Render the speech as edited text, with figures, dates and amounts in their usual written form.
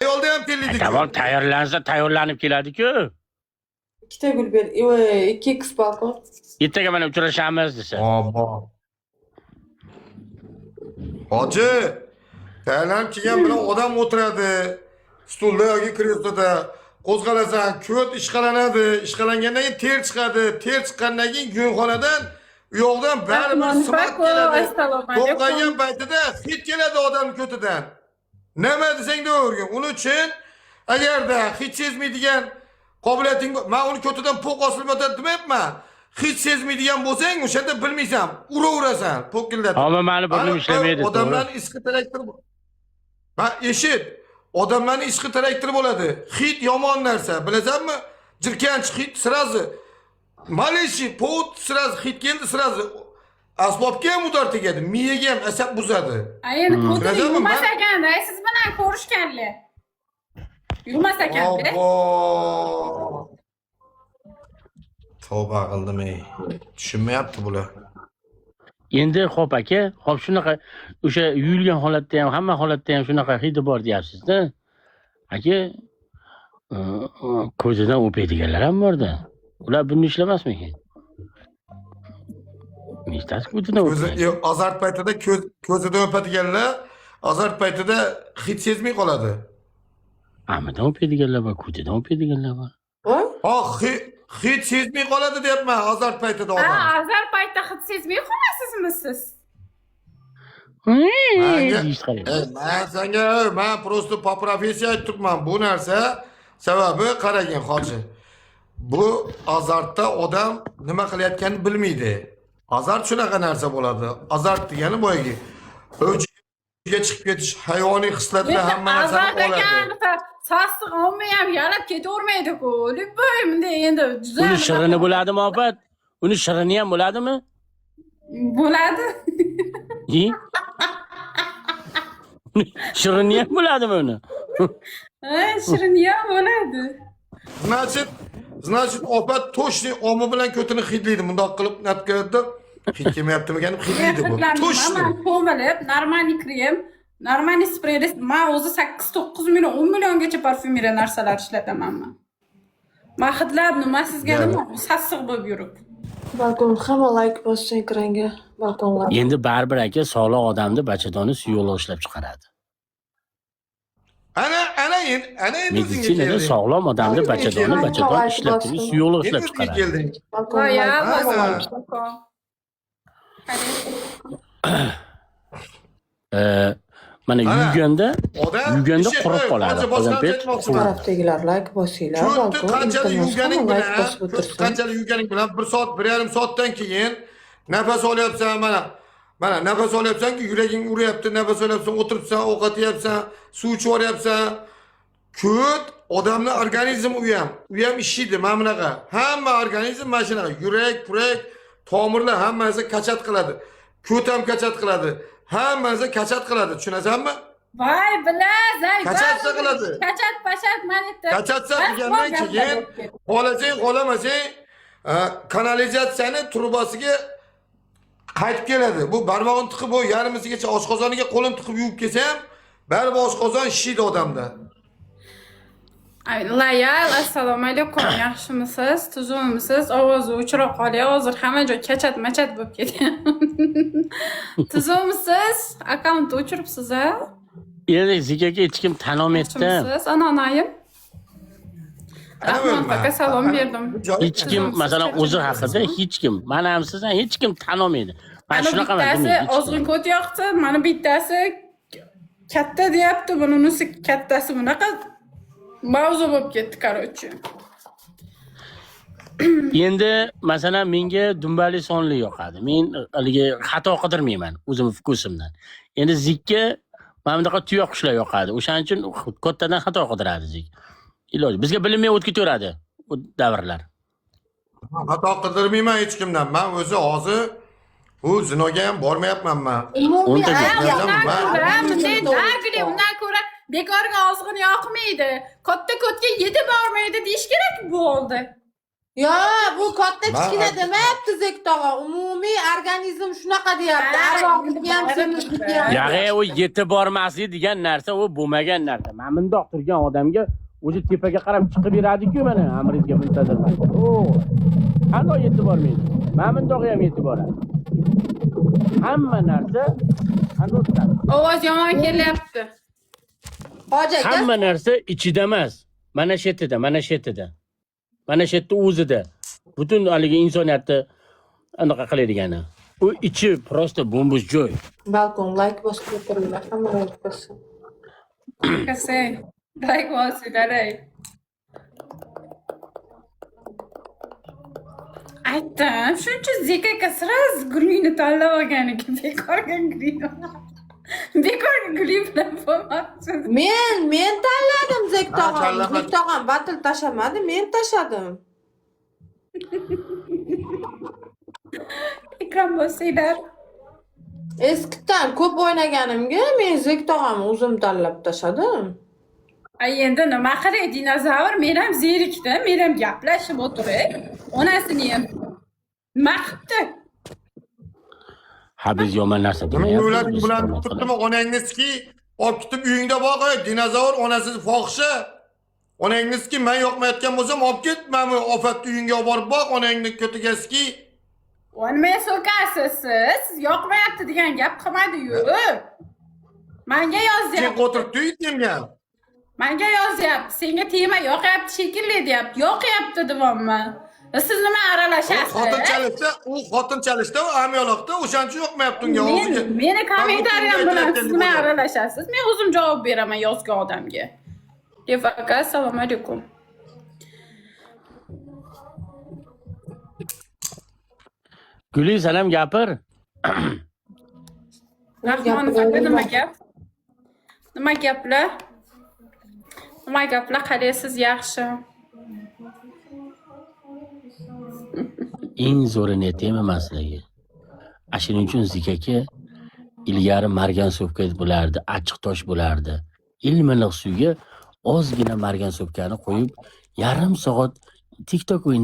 Ayolda ham terlaydi. Tamom, tayyorlansa tayyorlanib keladi-ku. Ikkita gul ber. Voy, 2x balkon. Ertaga mana uchrashamiz desa. Obbo. Hoji, tayyorlanib kelgan bilan odam o'tiradi. Stulda yoki kresloda qo'zg'alasan, ko't ishqalanadi. Ishqalangandan keyin ter chiqadi. Ter chiqqandan keyin go'ngxonadan u yoqdan baribir simat keladi. Assalomu alaykum. To'qaygan paytida hid keladi odamni ko'tidan. Nima desang da o'rgin. Uning uchun agarda hid sezmaydigan qobiliyating bor, man uni ko'tidan po'q osilib yotadi demayapman. Hid sezmaydigan bo'lsang, o'shanda bilmaysan, uraverasan po'killatib. Ammo mani burnim ishlamaydi. To'g'ri. Odamlarni isqi tarakteri. Ha, eshit. Odamlarni isqi tarakteri bo'ladi. Hid yomon narsa, bilasanmi? Jirkanch hid сразу малейший повод, сразу hid keldi, сразу asbobga ham удар tegadi, miyaga ham, asab buzadi. Ay, endi ko'tini Bilasanmi, yuvmas ekanda, siz bilan ko'rishganlar. Yuvmas ekanda. Obbo. Tavba qildim ey. Tushunmayapti bular. Endi xo'p aka, xo'p, shunaqa o'sha yuyilgan holatda ham, hamma holatda ham shunaqa hidi bor deyapsiz-da. Aka, ko'zidan o'padiganlar ham borda. Ular buni ishlamasmikin? Nechtasi ko'zidan Ko'zi o'padi? yo'q, azart paytida ko'zidan o'padiganlar azart paytida hid sezmay qoladi. Amidan o'padiganlar bor, ko'zidan o'padiganlar bor. Voy. Ha, hid sezmay qoladi deyapman azart paytida Ha, odam. azar paytda hid sezmay qolasizmi siz? Deyish qarang. Ey, man senga, man просто по профессии aytib turibman. Bu narsa sababi qaragin, hoji. Bu azartda odam nima qilayotganini bilmaydi. Azart shunaqa narsa bo'ladi. Azart degani boyagi o'jiga chiqib ketish, hayvoniy hislatlar hamma narsani Azar oladi. ekan, sassiq olmay ham yalab ketavermaydi-ku. Любой bunday endi juda Uni shirini bo'ladimi, ofat? Uni shirini ham bo'ladimi? Bo'ladi. I? Shirini ham bo'ladimi uni? Ha, shirini ham bo'ladi. Значит, opa точно omi bilan ko'tini hidlaydi. Bundoq qilib nat keladi. Hid kelmayaptimikan deb hidlaydi bu. Точно. Man ko'milib, нормальный krem, нормальный sprey. Man o'zi 8-9 million, 10 milliongacha parfyumeriya narsalar ishlataman man. Man hidlab nima sizga nima sassiq bo'lib yurib. Balkon, hamma layk bossin ekranga. Balkonlar. Endi baribir aka, sog'liq odamni bachadoni suyuqlik ishlab chiqaradi. Ana, ana endi, ana endi o'zingga Meditsinada kelding. sog'lom odamni Endi bachadoni o'zingga bachadon kelding. ishlab turib suyuqlik Endi ishlab o'zingga chiqaradi. kelding. Balkon Voy, layk. ya, Ha. balkon. Mana Ana. yuganda Odam yuganda ishi- qurib Ey, qoladi. hoji, boshqa Qolgan narsa payt aytmoqchiman. Tarafdagilar layk bosinglar. Ko'tni Balkon, qanchalik iltimos, yuvganing hamma layk bilan, bosib ko'tni o'tirsin. qanchalik yuvganing bilan 1 soat, 1,5 soatdan keyin nafas olyapsan mana. Mana nafas olyapsanki, yuraging uryapti, nafas olyapsan, o'tiribsan, ovqat yeyapsan, suv ichib yuboryapsan. Ko't odamni organizmi u ham, u ham ishlaydi mana bunaqa. Hamma organizm mana shunaqa. Yurak, purak, tomirlar hammasi качать qiladi. Ko't ham качать qiladi. Hammasi качать qiladi, tushunasanmi? Voy, bilaz, ay. Качаться qiladi. Качать, пачать, man aytdim. Качаться qilgandan keyin xohlasang, xohlamasang, kanalizatsiyani trubasiga qaytib keladi. Bu barmog'ini tiqib, bu yarmisigacha oshqozoniga qo'lini tiqib yuvib kelsa ham, baribir oshqozon shishiydi odamda. Ay, Layal, assalomu alaykum. Yaxshimisiz? Tuzukmisiz? Ovozi o'chira qolyapti. Hozir hamma joy качать machat bo'lib ketgan. Tuzukmisiz? Akkaunt o'chiribsiz, a? Endi Zikaga hech kim tanolmaydida. Yaxshimisiz? Anonayim. Ana Rahmat o'lma. aka, salom berdim. Hech kim, masalan, o'zi haqida hech kim, man ham, siz ham, hech kim tanolmaydi. Man Mana shunaqaman bittasi demaydi hech kim. ozg'in ko't yoqdi, mana bittasi katta deyapti, buni unisi kattasi bunaqa mavzu bo'lib ketdi, короче. Endi masalan menga dumbali sonli yoqadi. Men haligi xato qidirmayman o'zim вкус imdan. Endi Zikka mana bunaqa tuyoq qushlar yoqadi. O'shaning uchun kattadan xato qidiradi Zik. Iloji bizga bilinmay o'tib ketaveradi u davrlar. Xato qidirmayman hech kimdan. Man o'zi hozir bu zinoga ham bormayapman man. Umumiy O'nta Ha, joy. undan ko'ra, bunday To'g'ri. naguli, undan ko'ra bekorga ozg'in yoqmaydi. Katta ko'tga yetib bormaydi deyish kerak bo'ldi. Yo, bu katta Ma- kichkina demayapti Zek tog'a. Umumiy organizm shunaqa deyapti. Ha, Arvohniki ham, semizniki ham. Yag'i u yetib bormaslik degan narsa u bo'lmagan narsa. Mana bundoq turgan odamga o'zi tepaga qarab chiqib beradi-ku, mana amringizga muntazir. O. Qandoq yetib bormaydi? Mana bundoq ham yetib boradi. Hamma narsa qandoq turadi? Ovoz yomon kelyapti. Hoji aka, Hamma narsa ichida emas. Mana shu yerda, mana shu yerda. Mana shu yerda o'zida. Butun haligi insoniyatni anaqa qiladigani. U ichi просто bo'm-bo'sh joy. Balkon like bosib o'tiringlar, hamma like bossin. Kasey. Like bosinglar, ey. Aytdim, shuncha Zeka aka сразу Gulini tanlab olgan ekan. Bekorga Gulini. Bekorga Guli bilan bo'lmoqchi. Men tanladim Zek Ha, tog'am. tanlamadi. Zek tog'am batil tashlamadi, men tashladim. Ekran bosinglar. Eskidan ko'p o'ynaganimga men Zek tog'amni o'zim tanlab tashladim. Ay, endi nima qilay, dinozavr, men ham zerikdim, men ham gaplashib o'tiray. Onasini ham nima qilibdi? Ha, biz yomon narsa Nima demayapmiz. o'ylading Biz bilan hurmat turibdimi onangni ski olib ketib uyingda boq, ey dinozavr, onasiz fohisha. Onangni ski, man yoqmayotgan bo'lsam olib ket, mana bu ofatni uyingga olib borib boq, onangni ko'tiga ski. Va nima so'kasiz siz? Siz yoqmayapti degan gap qilmadi-yu. Manga Sen yozyapti. qo'tiribdi uyga. Manga yozyapti. Senga tema yoqyapti shekilli deyapti. Yoqyapti deyapman. Siz nima aralashasiz? Xotin chalishda, u xotin chalishda, u amyoloqda, o'shaning uchun yoqmayapti unga Men og'ziga. meni kommentariyam Ben bu bilan siz nima aytayotgan aralashasiz? Men o'zim javob beraman yozgan odamga. Def aka, assalomu alaykum. Guli, sen ham gapir. Rahmonov aka, nima gap? Nima gaplar? Nima gaplar? Qalaysiz? Yaxshi. Eng zo'ri ne tema masalagi. A shuning uchun Zikaka ilgari margan so'pka bo'lardi, achchiq tosh bo'lardi. Ilmiliq suvga ozgina margan so'pkani qo'yib, yarim soat TikTok o'ynab